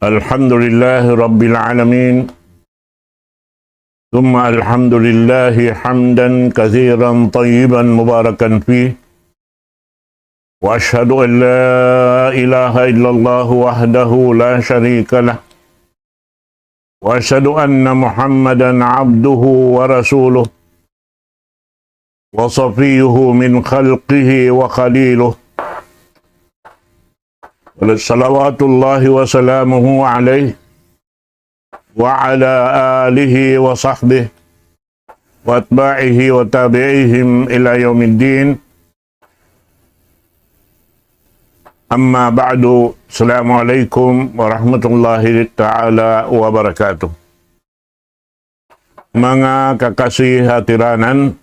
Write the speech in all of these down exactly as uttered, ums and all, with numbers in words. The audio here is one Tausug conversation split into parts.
الحمد لله رب العالمين، ثم الحمد لله حمدا كثيرا طيبا مباركا فيه، وأشهد أن لا إله إلا الله وحده لا شريك له، وأشهد أن محمدا عبده ورسوله وصفيه من خلقه وخليله، صلوات الله وسلامه عليه وعلى آله وصحبه وأتباعه وتابعيهم إلى يوم الدين. أما بعد، السلام عليكم ورحمة الله تعالى وبركاته. Manga kakasi ha tiranan,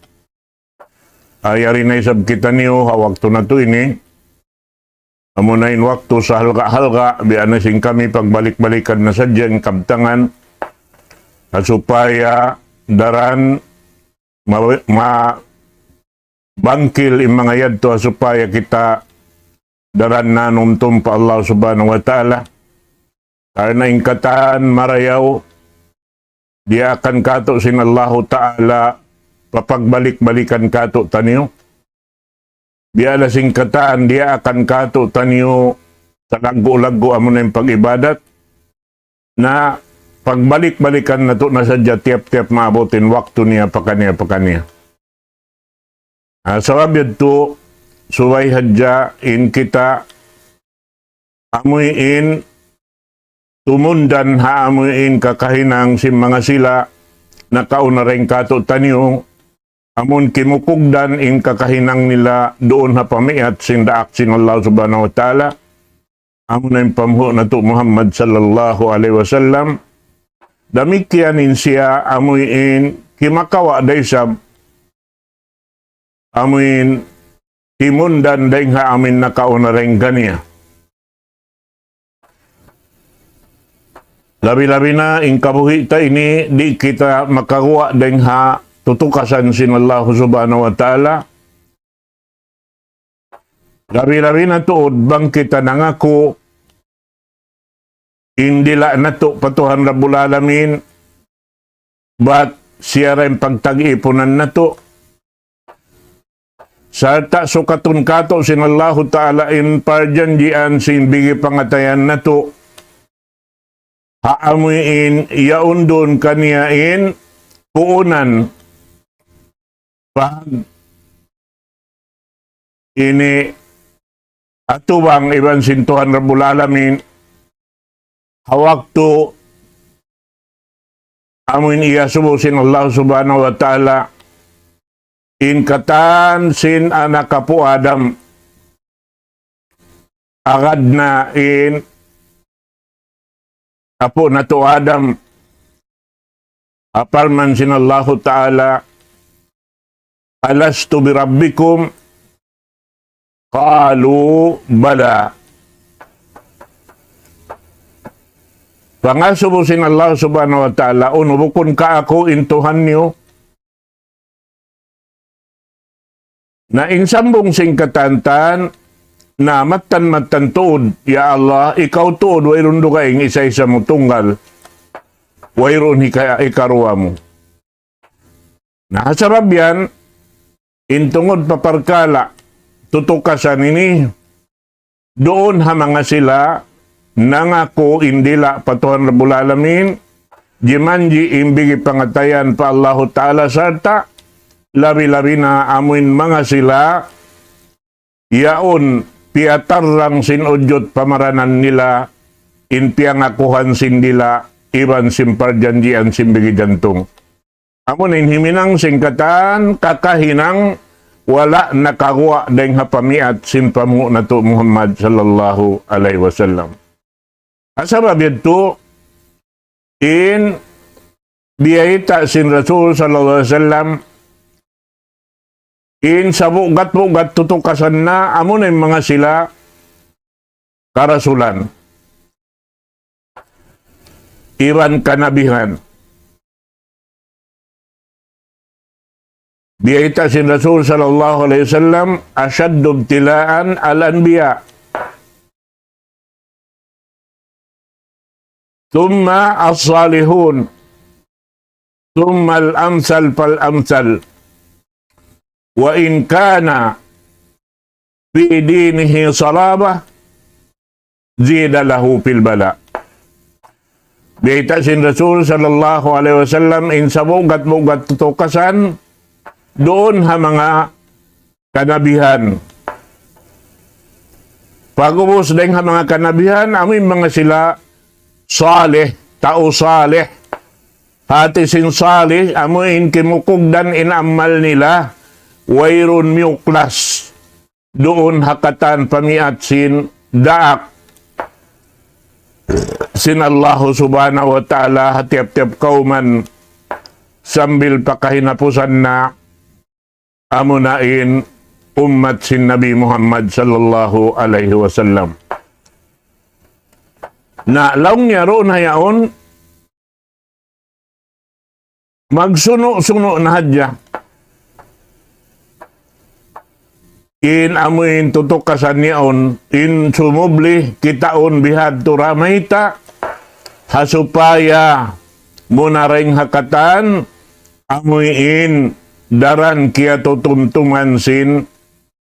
ah, yari na isab kitaniyu ha waktu natu' ini. Amuna in waktu sahalga'-halga', biya' na sin kami pagbalik-balikan na sadja in kabtangan, ha supaya daran ma-, ma-, bangkil in manga yadtu, ha supaya kita daran nanumtum pa Allah Subhanahu wa Ta'ala. Karna' in katan marayaw, diyaakan katu' sin Allahu Ta'ala, papagbalik-balikan katu' taniyu. Biya' na sin katan, diyaakan katu' taniyu, talaggu'-laggu' amuna in pag-ibadat, na pagbalik-balikan natu' na sadja tiyap-tiyap maabut in waktu niya, pakaniya, pakaniya. Ah, sabab yadtu, subay hadja in kita amuin tumundan ha amuin kakahinang sin manga sila nakauna dayn kātu'niyu, amun kimukugdan in kakahinang nila duun ha pamiyat sin daak sin Allah Subhanahu wa Ta'ala, amuna in panghu' natu' Muhammad sallallahu alayhi wasallam. Damikkiyan in siya amuin kimakawa' da isab amuin timundan dayn ha amuin nakauna dayn kaniya. Labi-labi na in kabuhi' ta ini, di' kita makaguwa' dayn ha tutukasan sin Allah Subhanahu wa Ta'ala. Labi-labi na tuud bang kita nangaku in dila' natu' pa Tuhan Rabbul Alamin, bat siya da in pagtag-ipunan natu'. Sarta' sukatun katu' sin Allahu Ta'ala in parjanjian sin bigi pangatayan natu'. Ha amuin yaun duun kaniya in puunan pag ini atubang iban sin Tuhan Rabbul Alamin, ha waktu amuin iyasubu sin Allah Subhanahu wa Ta'ala in katan sin anak apu' Adam, agad na in apu' natu' Adam, ha parman sin Allahu Ta'ala, ألست بربكم؟ قالوا بلى. Pangasubu sin Allah Subhanahu wa Ta'ala, unu bukun ka aku in Tuhan niyu? Na in sambung sin katan, na mattan-mattan tuud, ya Allah, ikaw tuud, wayruun dugaing isa-isa mu tunggal, wayruun hika-, hikaruwa mu. Na, ha sabab yan, in tungud pa parkala' tutukasan ini, duun ha manga sila nangaku in dila' pa Tuhan Rabbul Alamin, jimanji' in bigi pangatayan pa Allahu Ta'ala sarta', labi-labi na amuin manga sila, yaun piyatarrang sin ujud pamaranan nila, in piyangakuhan sin dila', iban sin parjanjian sin bigi jantung. Amuna in himinang sin katan kakahinang wala' nakaguwa' dayn ha pamiyat sin panghu' natu' Muhammad sallallahu alayhi wasallam. Ha sabab yadtu, in biyayta' sin Rasul sallallahu alayhi wasallam, in sabugat-bugat tutukasan na, amuna in manga sila karasulan iban kanabihan. Biyayta' sin Rasul sallallahu alayhi wasallam, أشد ابتلاء الأنبياء. ثم الصالحون، ثم الأمثل فالأمثل، وإن كان في دينه صلابة زيد له في البلاء. Biyayta' sin Rasul sallallahu alayhi wasallam, in sabugat-bugat tutukasan duun ha manga kanabihan. Pag'ubus dayng ha manga kanabihan, amu in manga sila salih, tau salih. Hati sin salih, amu in kimukugdan in amal nila, wayruun miyuklas duun ha katan pamiat sin daak sin Allahu Subhanahu wa Ta'ala ha tiyap-tiyap kawman sambil pa kahinapusan na amuna in ummat sin Nabi Muhammad sallallahu alayhi wasallam. Na laung niya duun ha yaun, magsunu'-sunu' na hadja in amu in tutukasan yaun, in sumubli kitaun bihadtu ra mayta', ha supaya muna dayng ha katan amu in daran kiyatutumtuman sin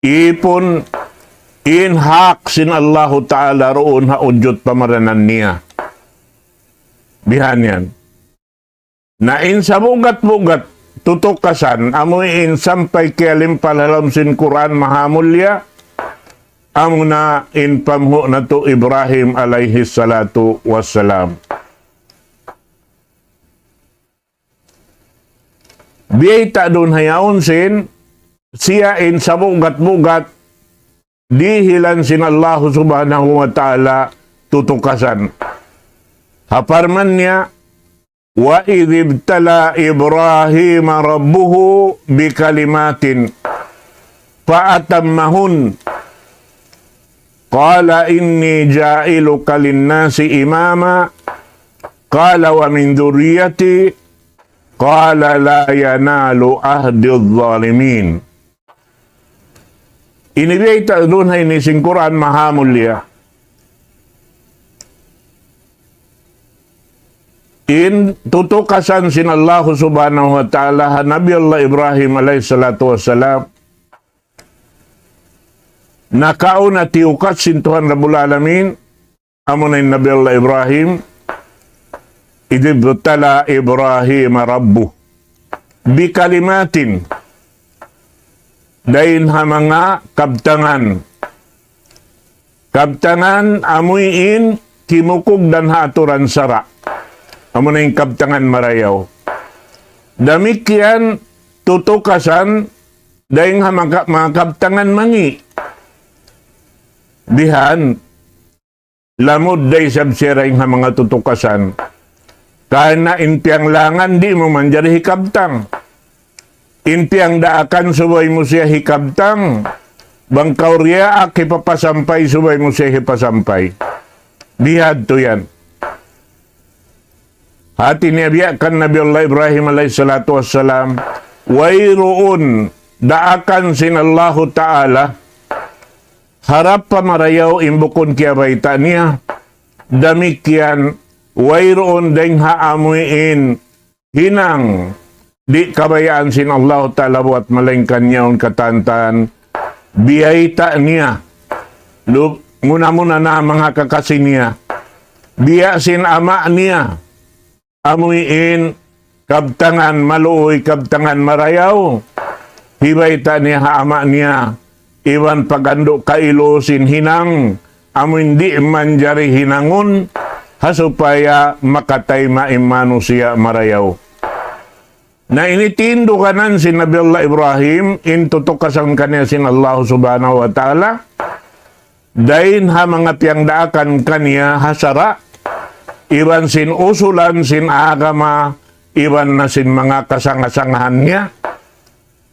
ipun in hak sin Allahu Ta'ala duun ha ujud pamaranan niya. Bihan yan. Na in sabugat-bugat tutukasan, amu in sampay kiyalimpal ha lawm sin Qur'an Mahamulliya, amuna in pamhu' natu' Ibrahim alayhi salatu wassalam. Biyayta' duun ha yaun sin, siya in sabugat-bugat dihilan sin Allahu Subhanahu wa Ta'ala tutukasan. Ha parman niya, وإذ ابتلى إبراهيم ربه بكلمات فأتمهن قال إني جاعلك للناس إماما قال ومن ذريتي قال لا ينال عهدي الظالمين. Ini biyayta' duun ha ini sin Qur'an Mahamulliya. In tutukasan sin Allahu Subhanahu wa Ta'ala ha Nabi Allah Ibrahim alayhi salatu wassalam, nakauna tiyukas sin Tuhan Rabbul Alamin, amuna in Nabi Allah Ibrahim, إذ ابتلى إبراهيم ربه بكلمات, dayn ha manga kabtangan. Kabtangan amuin kimukugdan ha aturan sara'. Amuna in kabtangan marayaw. Damikkiyan tutukasan dayn ha manga, manga kabtangan mangi'. Bihan, lamud da isab siya dayn ha manga tutukasan. Karna' in piyanglangan di' mu manjari hikabtang. In piyangdaakan subay mu siya hikabtang. Bang kaw riyaak hipapasampay subay mu siya hipasampay. Bihadtu yan. Hati niya biya' kan Nabi Allah Ibrahim alayhi salatu wassalam, wayruun daakan sin Allahu Ta'ala, harap pa marayaw in bukun kiyabayta' niya, damikkiyan wayruun dayng ha amuin hinang di' kabayaan sin Allahu Ta'ala buat malaingkan yaun katantan, biyayta' niya. Lu-, muna-muna na manga kakasi niya. Biya' sin ama' niya. Amuin kabtangan maluuy, kabtangan marayaw. Hibayta' niya ha ama' niya. Iban pagandu' kailu sin hinang. Amuin di' manjari hinangun. Ha supaya makatayma' in manusiya' marayaw. Na ini tinduganan sin Nabi Allah Ibrahim, in tutukasan kaniya sin Allah Subhanahu wa Ta'ala, dayn ha manga piyangdaakan kaniya ha sara', iban sin usulan sin agama, iban na sin manga kasanga-sangahan niya,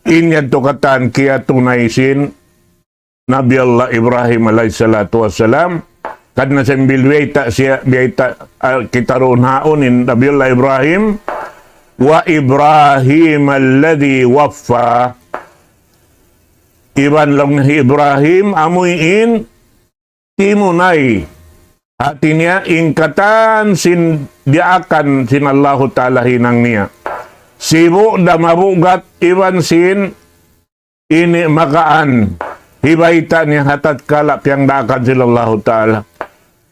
in yadtu katan kiyatunay sin Nabi Allah Ibrahim alayhi salatu wassalam, karna' sambil biyayta' siya, biyayta', ah, kita duun ha yaun in Nabi Allah Ibrahim, وإبراهيم الذي وفى. Iban laung hi Ibrahim, amuin timunay Hati niya, in katan sin diyaakan sin Allahu Ta'ala hinang niya. Sibu' da mabugat iban sin ini magaan. Hibayta' niya ha tatkala piyangdaakan sin Allahu Ta'ala.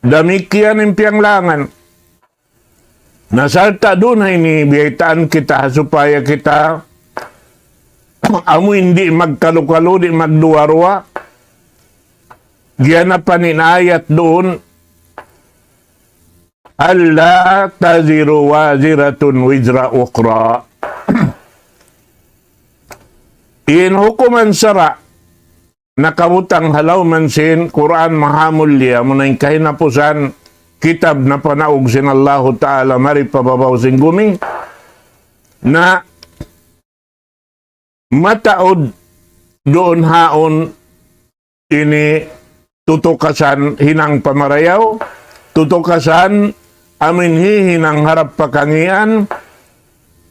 Damikkiyan in piyanglangan. Na sarta' duun ha ini biyaytaan kita ha supaya kita amu in di' magkalu-kalu, di' magduwa-ruwa. Giyanapan in ayat duun, ألا تزر وازرة وزر أخرى. In hukuman sara' nakabutang ha lawm sin Qur'an mahamulliya, amuna in kahinapusan kitab napanaug sin Allahu Ta'ala mari pa babaw sin gumi, na mataud duun haun ini tutukasan hinang pamarayaw, tutukasan amin hihinang harap pa kangīan,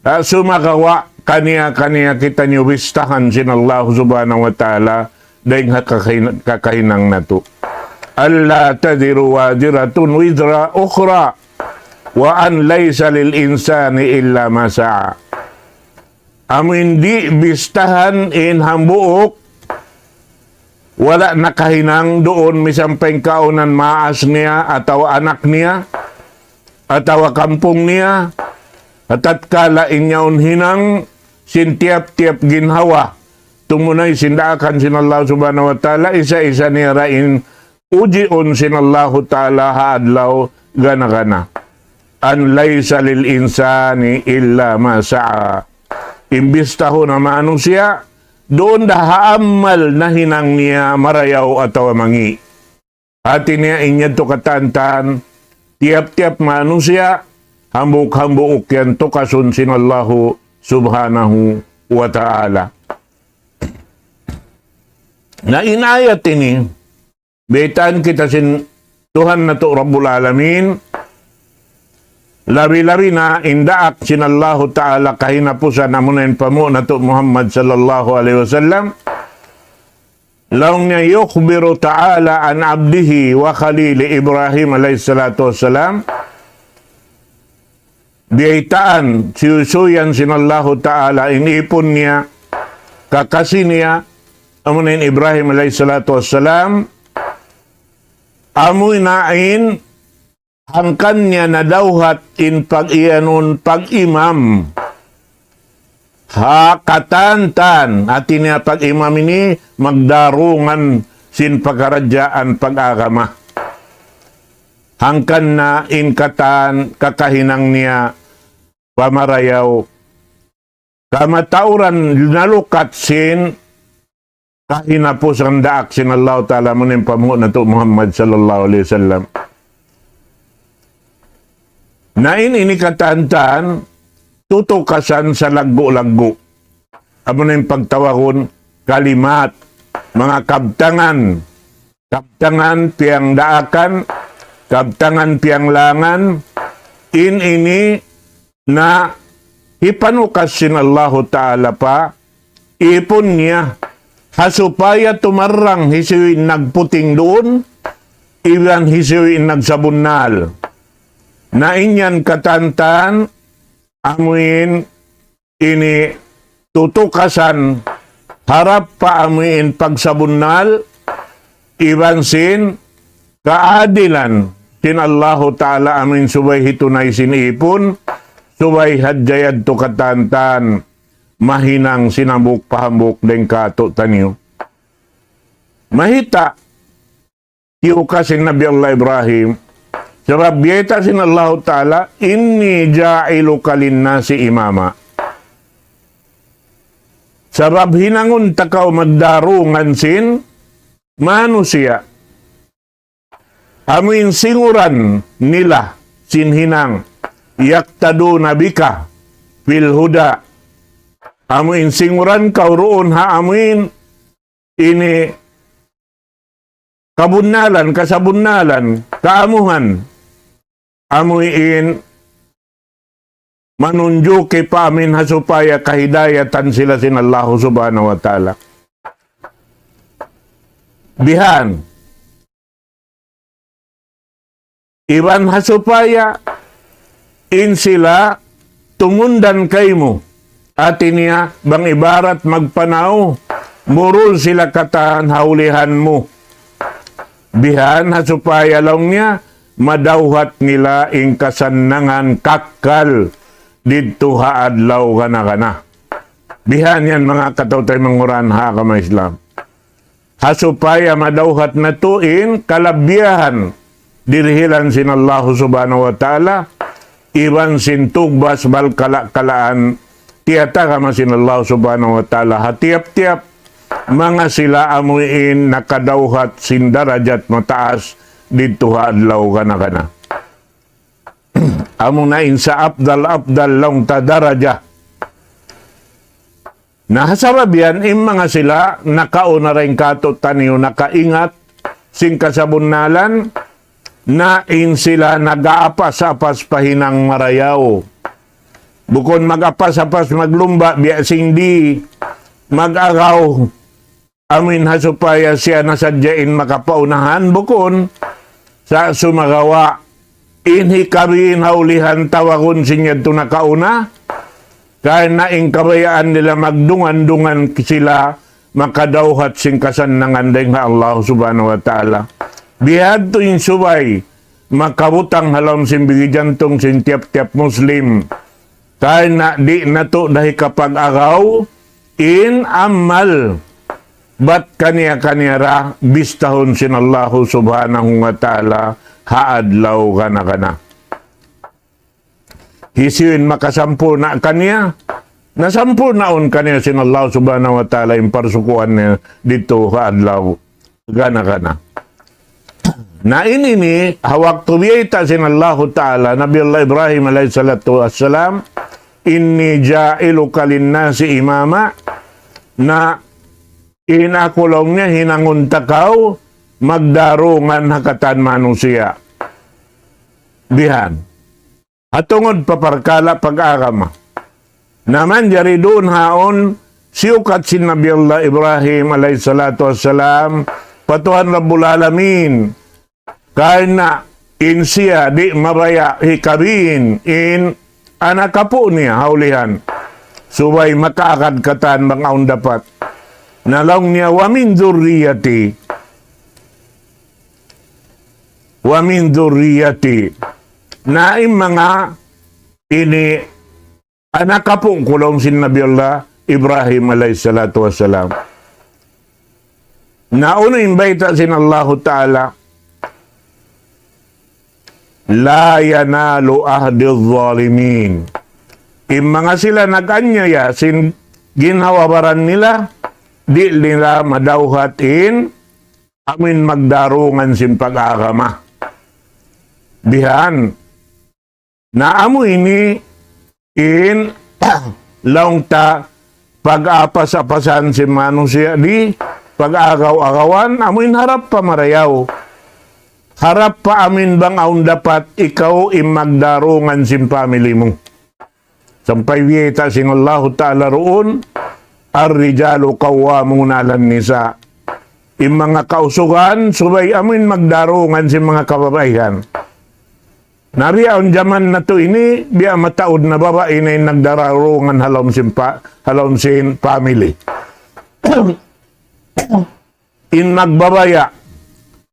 ah, sumagawa' kaniya-kaniya kitaniyu bistahan sin Allah Subhanahu wa Ta'ala dayn ha kakahin-, kakahinang natu'. ألا تزر وازرة وزر أخرى وأن ليس للإنسان إلا ما سعى. Amu in di' bistahan in hambuuk wala' nakahinang duun misan pa in kaunan maas niya atawa anak niya atawa kampung niya, ha tatkala in yaun hinang sin tiyap-tiyap ginhawa tumunay sin daakan sin Allah Subhanahu wa Ta'ala, isa-isa niya ra in ujiun sin Allahu Ta'ala ha adlaw gana-gana. أن ليس للإنسان إلا ما سعى. In bistahun ha manusiya', duun da ha amal nahinang niya marayaw atawa mangī'. Hati niya in yadtu katan-katan, tiyap-tiyap manusiya', hambuuk-hambuuk yan tukasun sin Allahu Subhanahu wa Ta'ala. Na in ayat ini, baytaan kita sin Tuhan natu' Rabbul Alamin, labi-labi na in daak sin Allahu Ta'ala kahinapusan amuna in panghu' natu' Muhammad sallallahu alayhi wasallam. Laung niya يخبر تعالى عن عبده وخليله إبراهيم عليه الصلاة والسلام. Biyaytaan, siyusuyan sin Allahu Ta'ala in ipun niya, kakasi niya, amuna in Ibrahim alayhi salatu wassalam, amu na in hangkan niya nadawhat in pag-iyanun pag-imam. Ha katan-katan, hati niya pag-imam ini magdarungan sin pakaradjaan pag-agama. Hangkan na in katan kakahinang niya pamarayaw. Kamatauran nalukat sin kahinapusan daak sin Allahu Ta'ala amuna in panghu' natu' Muhammad sallallahu alayhi wasallam. Na in ini katan-katan tutukasan salaggu'-laggu'. Amuna in pagtawagun kalimat, manga kabtangan, kabtangan piyangdaakan, kabtangan piyanglangan, in ini na hipanukas sin Allahu Ta'ala pa ipun niya, ha supaya tumarrang hisiyu in nagputing duun, iban hisiyu in nagsabunnal. Na in yan katan-katan, amu in ini tutukasan harap pa amu in pagsabunnal, iban sin kaadilan sin Allahu Ta'ala amu in subay hitunay sin ipun, subay hadja yadtu katan-katan mahinang sin hambuuk pa hambuuk dayn kātu'niyu. Mayta' tiyukas sin Nabi Allah Ibrahim? Sabab biyayta' sin Allahu Ta'ala, إني جاعلك للناس إماما. Sabab hinangun ta kaw magdarungan sin manusiya'. Amu in singuran nila sin hinang, يقتدون بك في الهدى. Amu in singuran kaw duun ha amu in ini kabunnalan, kasabunnalan, kaamuhan. Amu in manunjuki pa amin ha supaya kahidayatan sila sin Allahu Subhanahu wa Ta'ala. Bihan. Iban ha supaya in sila tumundan kaymu. Hati niya, bang ibarat magpanaw, murul sila katan ha ulihan mu. Bihan ha supaya laung niya, madawhat nila in kasannangan kakkal didtu ha adlaw gana-gana. Bihan yan manga kataw-taymanghuran ha agama Islam. Ha supaya madawhat natu' in kalabihan dirihilan sin Allahu Subhanahu wa Ta'ala, iban sin tugbas balkala-kalaan tiyatagama sin Allahu Subhanahu wa Ta'ala ha tiyap-tiyap manga sila amuin nakadawhat sin darajat mataas didtu ha adlaw gana-gana. Amuna in sa afdal-afdal laung ta daraja. Na ha sabab yan, in manga sila nakauna dayn kātu'niyu nakaingat sin kasabunnalan, na in sila nag-aapas-apas pa hinang marayaw. Bukun mag-apas-apas maglumba' biya' sin di' mag-agaw. Amuin ha supaya siya na sadja in makapaunahan, bukun sa sumagawa' in hikabin ha ulihan tawagun sin yadtu nakauna, karna' in kabayaan nila magdungan-dungan sila makadawhat sin kasannangan dayn ha Allah Subhanahu wa Ta'ala. Bihadtu in subay makabutang ha lawm sin bigi jantung sin tiyap-tiyap Muslim. Karna' di' natu' da hikapag-agaw in amal bat kaniya-kaniya ra bistahun sin Allahu Subhanahu wa Ta'ala ha adlaw gana-gana. Hisiyu in makasampurna' kaniya, nasampurnaun kaniya sin Allah Subhanahu wa Ta'ala in parsukuan niya didtu ha adlaw gana-gana. Na ini ini, ha waktu biyayta' sin Allahu Ta'ala, Nabi Allah Ibrahim alayhi salatu wassalam, إني جاعلك للناس إماما, na in aku laung niya hinangun ta kaw magdarungan ha katan manusiya'. Bihan. Ha tungud pa parkala' pag-agama. Na manjari duun haun siyukat sin Nabi Allah Ibrahim alayhi salatu wassalam pa Tuhan Rabbul Alamin. Karna' in siya di' mabaya' hikabin in anak apu' niya ha ulihan. Subay makaagad katan bang awn dapat. Na laung niya, ومن ذريتي. ومن ذريتي. Na in manga ini anak apu' ku laung sin Nabi Allah Ibrahim alayhi salatu wassalam. Na unu in bayta' sin Allahu Ta'ala, لا ينال عهدي الظالمين. In manga sila nag-anyaya sin ginhawa-baran nila, di' nila madawhat in amuin magdarungan sin pag-agama. Bihan. Na amu ini in laung ta pag-apas-apasan sin manusiya' di' pag-agaw-agawan, amuin harap pa marayaw. Harap pa amuin bang awn dapat ikaw in magdarungan sin family mu. Sampay biyayta' sin Allahu Ta'ala duun, الرجال قوامون على النساء. In manga kausugan, subay amuin magdarungan sin manga kababaihan. Na biya' awn jaman natu' ini, biya' mataud na babai na in nagdarungan ha lawm sin pa-, ha lawm sin family. In magbabaya',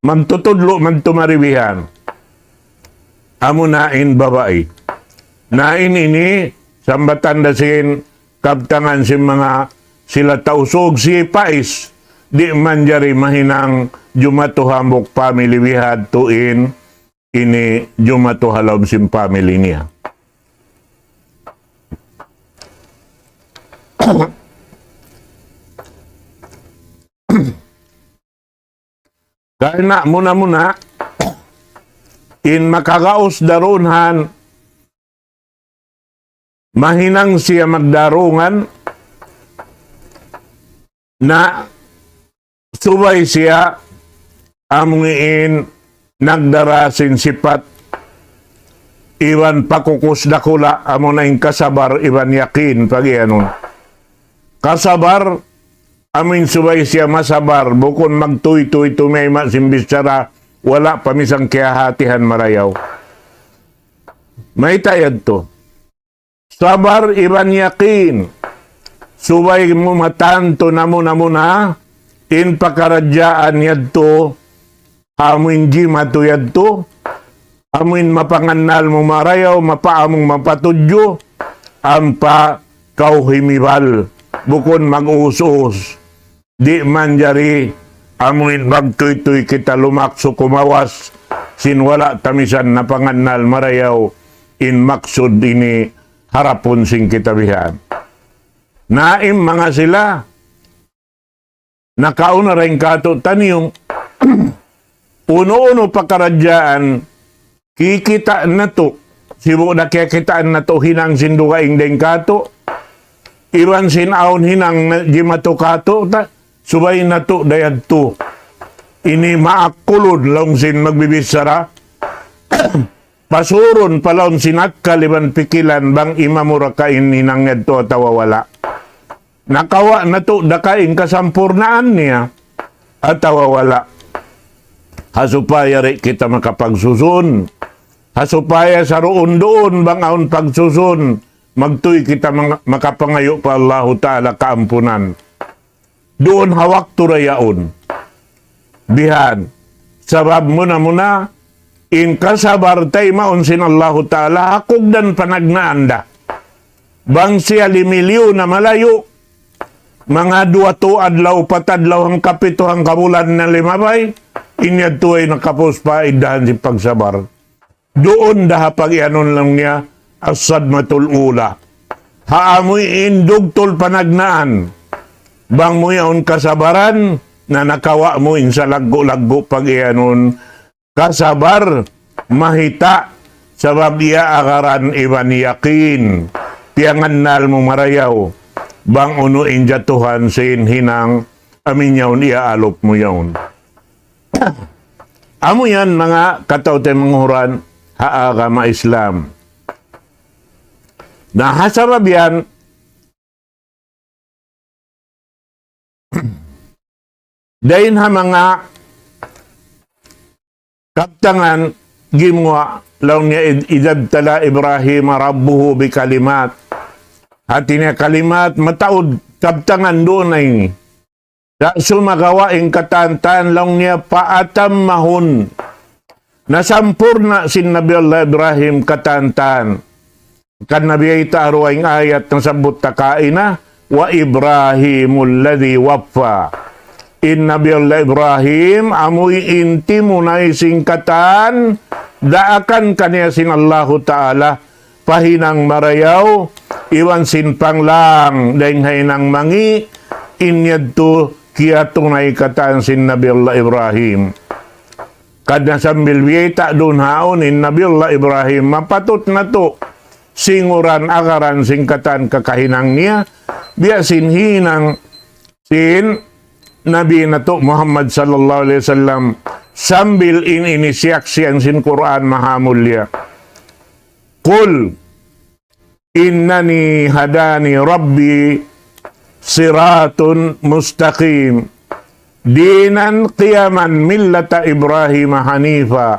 magtutudlu', magtumaribihan. Amuna in babai. Na in ini, sambatan da sin kabtangan sin manga sila Tausug, si Pais, di' manjari mahinang jumatu hambuuk family bihadtu in ini jumatu ha lawm sin family niya. Karna' muna-muna, in makagaus da duun han, mahinang siya magdarungan, na subay siya amuin nagdara sin sipat iban pakukus dakula', amuna in kasabar iban yakin pagiyanun. Kasabar, amuin subay siya masabar, bukun magtuytuy tumayma' sin bichara, wala' pa misan kiyahatihan marayaw. Mayta' yadtu? Sabar iban yakin. Subay mu matantu namu-namu na in pakaradjaan yadtu, amuin jimatu yadtu, amuin mapangannal mu marayaw, mapaamung mapatudju, ampa kaw himibal, bukun mag-us-us. Di' manjari amuin magtuytuy kita lumaksu kumawas sin wala' ta misan napangannal marayaw in maksud ini harapun sin kita bihan. Na in manga sila nakauna dayn kātu'niyu, unu-unu pakaradjaan kikita' natu', sibu' da kiyakitaan natu' hinang sin dugaing dayn kātu', iban sin awn hinang na jimatu kātu', ta, subay natu' da yadtu. Ini maakulun laung sin magbibichara. Pasurun pa laung sin akkal iban pikilan bang imamura ka in hinang yadtu atawa wala'. Nakawa' natu' da ka in kasampurnaan niya atawa wala'. Ha supaya di' kita makapagsusun. Ha supaya saruun-duun bang awn pagsusun, magtuy kita manga-, makapangayu' pa Allahu Ta'ala kaampunan. Duun ha waktu da yaun. Bihan. Sabab muna-muna, in kasabar taymaun sin Allahu Ta'ala, hakug dan panagnaan da. Bang siya limiliyu na malayu', manga duwa tu adlaw, upat adlaw, hangkapitu, hangkabulan na limabay, in yadtu way nakapus pa iddahan sin pagsabar. Duun da ha pag-iyanun laung niya, as-sadmatul ula. Ha amuin dugtul panagnaan. Bang mu yaun kasabaran, na nakawa' mu in salaggu'-laggu' pag-iyanun, kasabar, mahita', sabab iya agaran iban yakin. Piyangannal mu marayaw, bang unu in jatuhan sin hinang, amu in yaun iyaalup mu yaun. Amu yan manga kataw-taymanghuran ha agama Islam. Na ha sabab yan, dayn ha manga kabtangan gimuwa' laung niya id-, إذ ابتلى إبراهيم ربه بكلمات. Hati niya kalimat, mataud kabtangan duun na ini. Da' sumagawa' in katan-katan laung niya فأتمهن. Nasampurna' sin Nabi Allah Ibrahim katan-katan. Kan Nabi ayta' ha dugaing ayat nasabbut ta kaina, وإبراهيم الذي وفى. In Nabi Allah Ibrahim, amuin timunay sin katan, daakan kaniya sin Allahu Ta'ala, pa hinang marayaw, iban sin panglang, dayn ha hinang mangi', in yadtu kiyatunay katan sin Nabi Allah Ibrahim. Karna' sambil biyayta' duun ha yaun in Nabi Allah Ibrahim, mapatut natu' singuran agaran sin katan kakahinang niya, biya' sin hinang sin Nabi natu' Muhammad sallallahu alayhi wasallam, sambil in ini siyaksian sin Qur'an maha mulia. قل إنني هداني ربي صراطا مستقيما دينا قيما ملة إبراهيم حنيفا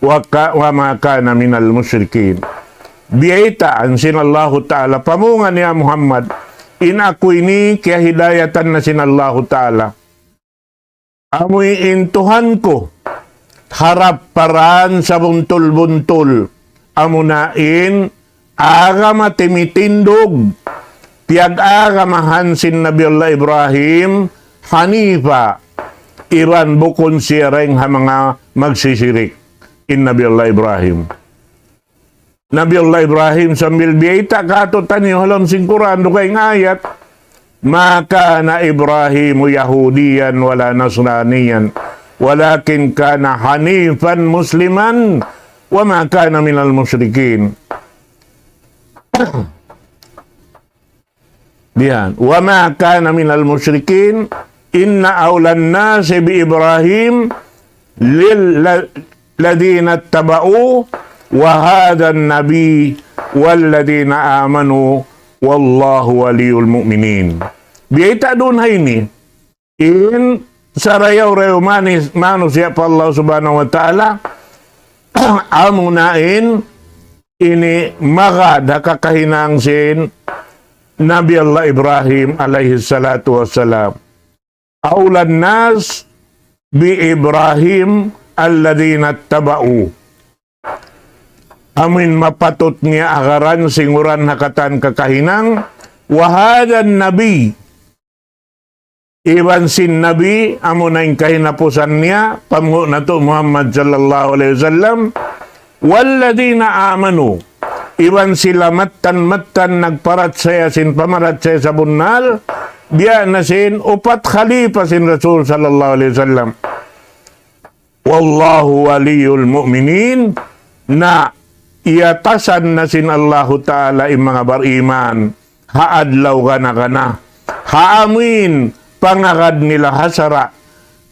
وك-، وما كان من المشركين. Biyaytaan sin Allahu Ta'ala, pamungan ya Muhammad, in aku ini kiyahidayatan na sin Allahu Ta'ala. Amuin Tuhan ku, harap pa dān sabuntul-buntul. Amuna in agama timitindug, piyag-agamahan sin Nabi Allah Ibrahim, Hanifa, iban bukun siya dayn ha manga magsisirik, in Nabi Allah Ibrahim. Nabi Allah Ibrahim sambil biyayta' kātu'niyu ha lawm sin Qur'an, dugaing ayat, ما كان إبراهيم يهوديا ولا نصرانيا ولكن كان حنيفا مسلما وما كان من المشركين. Diyan. وما كان من المشركين إن أولى الناس بإبراهيم لل-، للذين اتبعوه وهذا النبي والذين آمنوا والله ولي المؤمنين. Biyayta' duun ha ini, in sarayaw-rayaw manis-, manusiya' pa Allah Subhanahu wa Ta'ala, amuna in ini magad ha kakahinang sin Nabi Allah Ibrahim alayhi salatu wassalam. أولى الناس بإبراهيم الذين اتبعوه. Amuin mapatut niya agaran sin uran ha katan kakahinang, وهذا النبي, iban sin Nabi, amuna in kahinapusan niya, panghu' natu' Muhammad sallallahu alayhi wasallam, والذين آمنوا, iban sila mattan-mattan nagparachaya sin pamarachaya sabunnal, biya' na sin upat khalifa sin Rasul sallallahu alayhi wasallam. والله ولي المؤمنين, na iyatasan na sin Allahu Ta'ala in manga bariman ha adlaw gana-gana, ha amuin pangagad nila ha sara'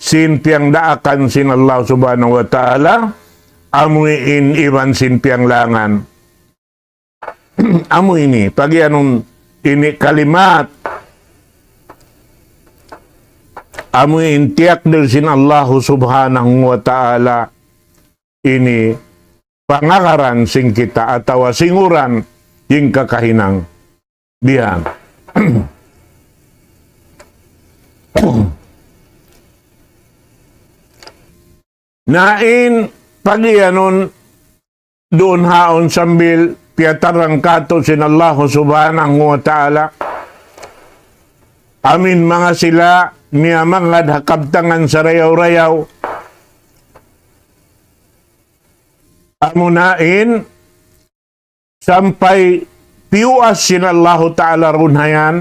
sin piyangdaakan sin Allah Subhanahu wa Ta'ala, amuin iban sin piyanglangan. Amu ini, pagiyanun ini kalimat, amu in tiyakdir sin Allahu Subhanahu wa Ta'ala ini pangagaran sin kita atawa sin uran in kakahinang. Biya' yan. Na in pagiyanun duun haun sambil piyatarang katu' sin Allahu Subhanahu wa Ta'ala. Amuin manga sila miyamagad ha kabtangan sarayaw-rayaw. Amuna in sampay piyuas sin Allahu Ta'ala duun ha yan,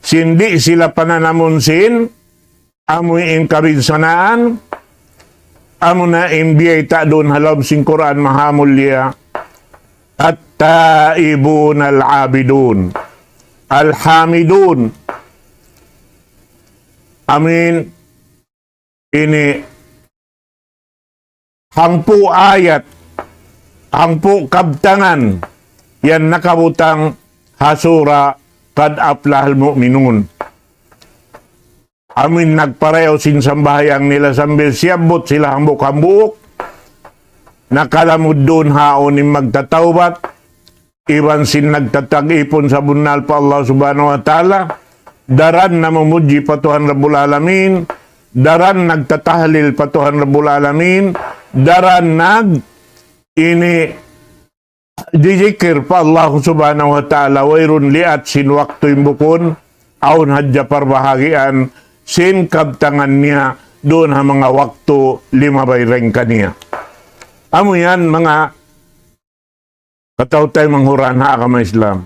sin di' sila pananamun sin, amu in kabinsanaan, amuna in biyayta' duun ha lawm sin Qur'an Mahamulliya, التائبون العابدون الحامدون. Amuin ini hangpu' ayat, hangpu' kabtangan, yan nakabutang ha sura قد أفلح المؤمنون. Amuin nagparayaw sin sambahayang nila sambil siyabbut sila hambuuk-hambuuk, nakalamud duun haun in magtatawbat, iban sin nagtatag-ipun sabunnal pa Allah Subhanahu wa Ta'ala, daran namumudji pa Tuhan Rabbul Alamin, daran nagtatahlil pa Tuhan Rabbul Alamin, daran nag ini jijikir pa Allah Subhanahu wa Ta'ala, wayruun liat sin waktu in bukun, awn hadja parbahagian sin kabtangan niya duun ha manga waktu limabay dayn kaniya. Amu yan manga kataw-taymanghuran ha agama Islam.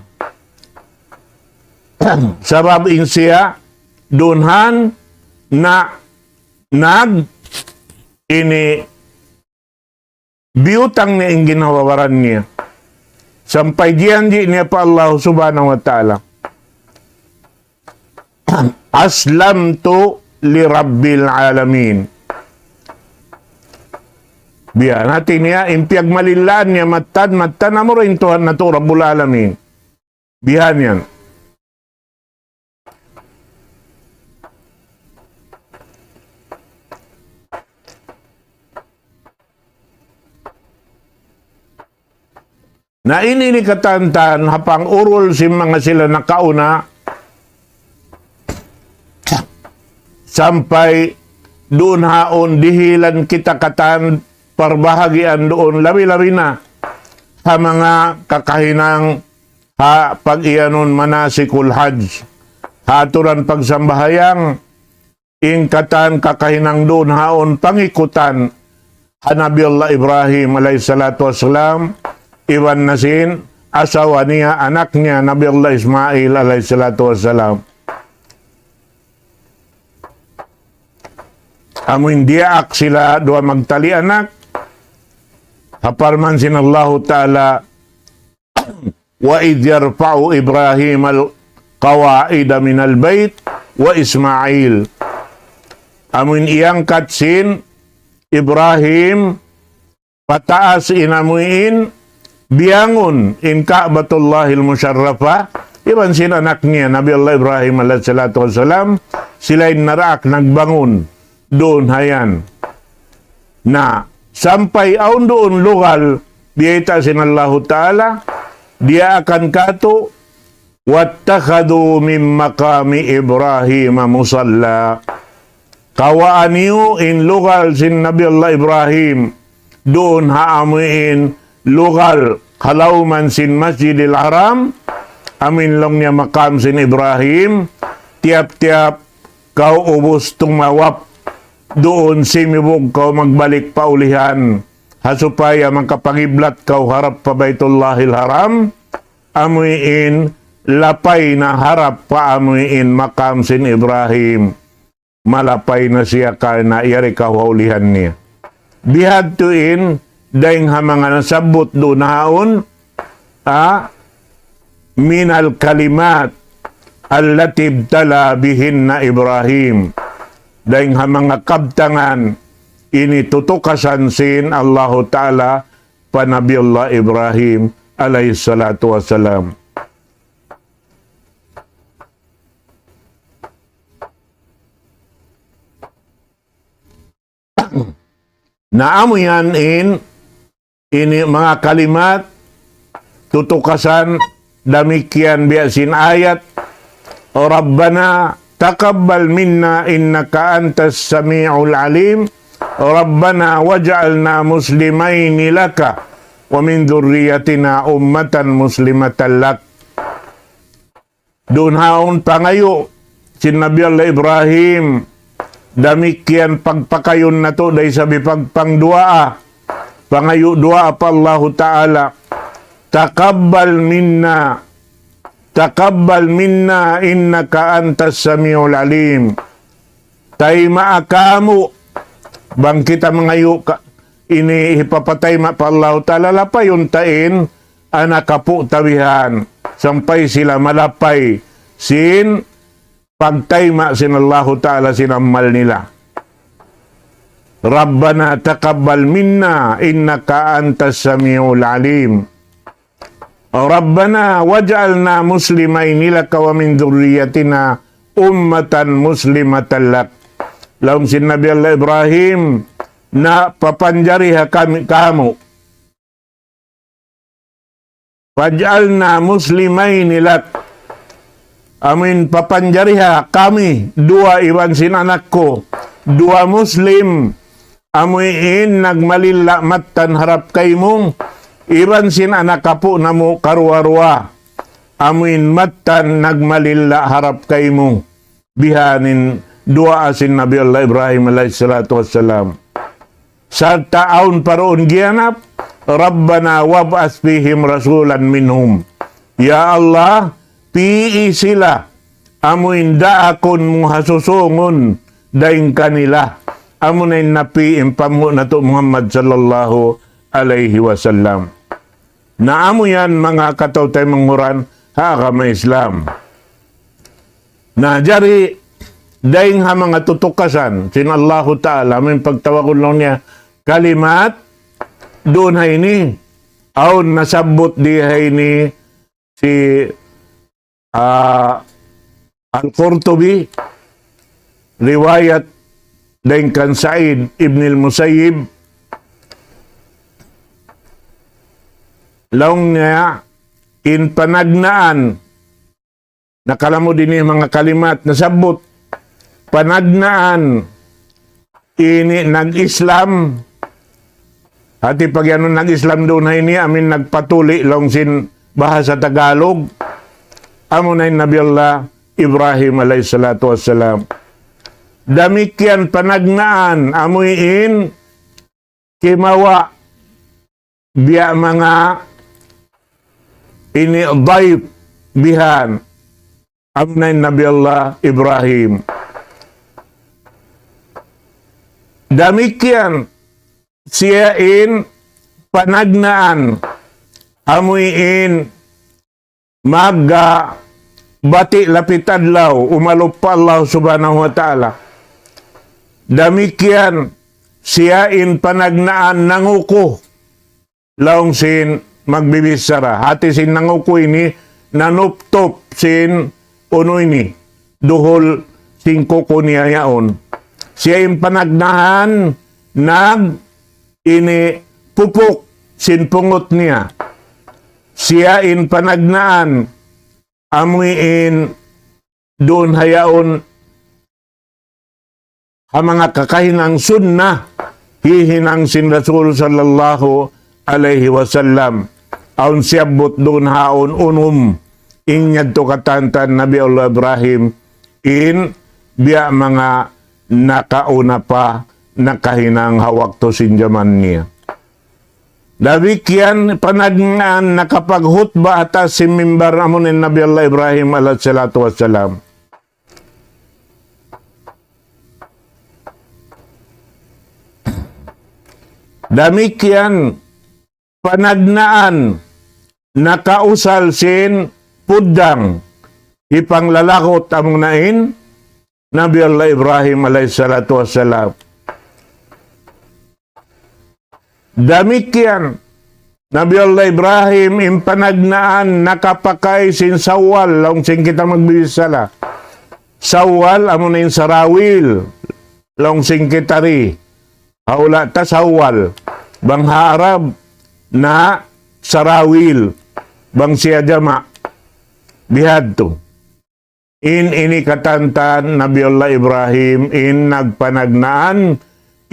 Sabab in siya duun han na nag ini biyutang niya in ginhawa-baran niya. Sampay jiyanji' niya pa Allah Subhanahu wa Ta'ala. أسلمت لرب العالمين. Biya' hati niya, in piyagmalilaan niya mattan, mattan amura in Tuhan natu' Rabbul Alamin. Biya' yan. Na ini ini katan-katan ha pangurul sin manga sila nakauna, sampay duun haun dihilan kita katan parbahagian duun labi-labi na ha manga kakahinang ha pag-iyanun manasikul hajj, ha aturan pagsambahayang, in katan kakahinang duun haun pangikutan ha Nabi Allah Ibrahim alayhi salatu wassalam, iban na sin asawa niya, anak niya, Nabi Allah Ismail alayhi salatu wassalam. Amuin diyaak sila duwa magtali anak, ha parman sin Allahu Ta'ala, وإذ يرفع إبراهيم القواعد من البيت وإسماعيل. Amuin iyangkat sin Ibrahim pataas in amuin biyangun in Ka'batullahil Musharrafah, iban sin anak niya, Nabi Allah Ibrahim alayhi salatu wassalam, sila in naraak nagbangun duun hayan. Na, sampay awn duun lugal, biyayta' sin Allahu Ta'ala, diyaakan katu', واتخذوا من مقام إبراهيم مصلى. Kawaa niyu in lugal sin Nabi Allah Ibrahim, duun ha amuin lugal halawman sin Masjidil Haram, amuin laung niya maqam sin Ibrahim, tiyap-tiyap kaw ubus tumawap, duun simibug kaw magbalik pa ulihan, ha supaya makapangiblat kaw harap pa Baytullahil Haram, amuin lapay na harap pa amuin maqam sin Ibrahim. Malapay na siya karna' yari kaw ha ulihan niya. Bihadtu in, dayng ha manga nasabbut duun haun, a, من الكلمات التي ابتلى بهن إبراهيم. Dayng ha manga kabtangan ini tutukasan sin Allahu Ta'ala pa Nabi Allah Ibrahim alayhi salatu wassalam. Na amu yan in, ini manga kalimat, tutukasan, damikkiyan biya' sin ayat, ربنا تقبل منا إنك أنت السميع العليم، ربنا واجعلنا مسلمين لك ومن ذريتنا أمة مسلمة لك. Duun haun pangayu' sin Nabi Allah Ibrahim, damikkiyan pagpakayun natu' da isab in pagpangduwaa, pangayu' duwaa pa Allahu Ta'ala, تقبل منا، تقبل منا إنك أنت السميع العليم. Taymaa kamu', bang kita mangayu' ka, ini hipapatayma' pa Allahu Ta'ala, lapayun ta in anak apu' ta bihan, sampay sila malapay sin pagtayma' sin Allahu Ta'ala sin amal nila. ربنا تقبل منا إنك أنت السميع العليم. ربنا واجعلنا مسلمين لك ومن ذريتنا أمة مسلمة لك. Laung sin Nabi Allah Ibrahim, na papanjariha kami, kamu. واجعلنا مسلمين لك. Amuin papanjariha kami duwa iban sin anak ku, duwa Muslim, amuin nagmalilla' mattan harap kaymu, iban sin anak apu' namu' karuwa-ruwa, amuin mattan nagmalilla' harap kaymu. Biha'n in duwaa sin Nabi Allah Ibrahim alayhi salatu wassalam. Sarta' awn pa duun giyanap, ربنا وابعث فيهم رسولا منهم. Ya Allah, pī' sila, amuin daakun mu ha susūngun dayng kanila. Amuna in napī' in panghu' natu' Muhammad sallallahu alayhi wasallam. Na amu yan manga kataw-taymanghuran ha agama Islam. Na jari dayng ha manga tutukasan sin Allahu Ta'ala, amuin pagtawagun laung niya kalimat, duun ha ini, awn nasabbut di ha ini si, ah, Al-Qurtubi, riwayat dayng kan Sa'id ibn al-Musayyib, laung niya in panagnaan, nakalamud ini manga kalimat nasabbut, panagnaan ini nag-Islam, hāti pag'iyanun nag-Islam duun ha ini, amuin nagpatuli' laung sin bahasa Tagalog, amuna in Nabi Allah Ibrahim alayhi salatu wassalam. Damikkiyan panagnaan, amuin kimawa' biya' manga ini dayf bihan, amuna in Nabi Allah Ibrahim. Damikkiyan siya in panagnaan, amuin magga bati' lapit adlaw, umalup pa Allah Subhanahu wa Ta'ala. Damikkiyan siya in panagnaan nanguku, laung sin magbibichara. Hāti sin nanguku ini, nanuptup sin unu ini, duhul sin kuku niya yaun. Siya in panagnaan nag ini pupuk sin pungut niya. Siya in panagnaan amuin duun ha yaun ha manga kakahinang sunnah hihinang sin Rasul sallallahu alayhi wasallam. Awn siyabbut duun ha yaun unum. In yadtu katantan Nabi Allah Ibrahim in biya' manga nakauna pa nakahinang ha waktu sin jaman niya. Damikkiyan panagnaan nakapaghutba ha taas sin mimbar amun in Nabi Allah Ibrahim alayhi salatu wassalam. Damikkiyan panagnaan nakausal sin puddang ipanglalagut amuna in Nabi Allah Ibrahim alayhi salatu wassalam. Damikkiyan Nabi Allah Ibrahim in panagnaan nakapakay sin sawwal, laung sin kita magbibichara. Sawwal, amuna in sarawil, laung sin kita ri. Hawla ta sawwal. Bang ha Arab na sarawil. Bang siya jama'. Bihadtu. In ini katantan Nabi Allah Ibrahim in nagpanagnaan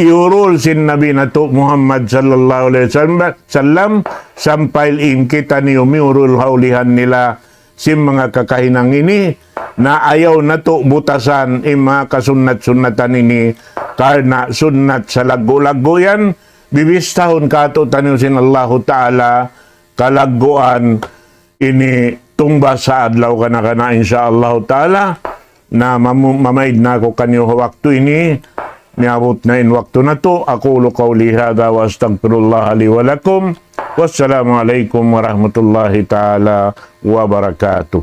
iyurul sin Nabi natu' Muhammad sallallahu alayhi wasallam, sampay in kitaniyu miyurul ha ulihan nila sin manga kakahinang ini, na ayaw natu' butasan in manga kasunnat-sunnatan ini, karna' sunnat salaggu'-laggu' yan, bibistahun kātu'niyu sin Allahu Ta'ala, kalagguan ini tungbas ha adlaw kana-kana, insya Allah Ta'ala. Na mamu-, mamaid na aku kaniyu ha waktu ini, miyabut na in waktu natu'. أقول قولي هذا وأستغفر الله لي ولكم. والسلام عليكم ورحمة الله تعالى وبركاته.